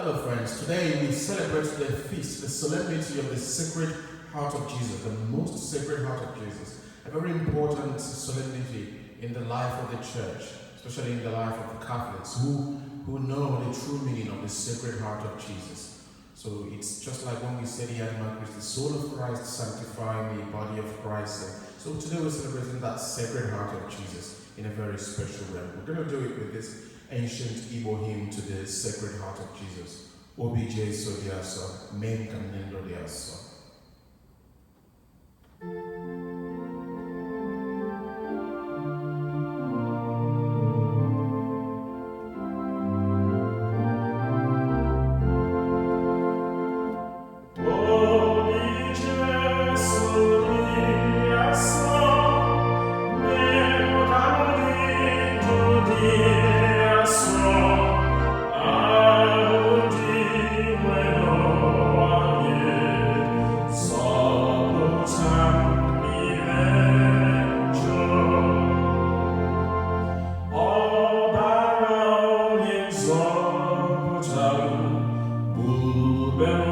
Hello friends, today we celebrate the feast, the solemnity of the Sacred Heart of Jesus, the most sacred heart of Jesus. A very important solemnity in the life of the church, especially in the life of the Catholics who know the true meaning of the Sacred Heart of Jesus. So it's just like when we say the Anima Christi, the soul of Christ sanctifying the body of Christ. So today we're celebrating that Sacred Heart of Jesus in a very special way. We're going to do it with this ancient Igbo hymn to the Sacred Heart of Jesus. Obi Jesu, men camminando di asso. Zobe,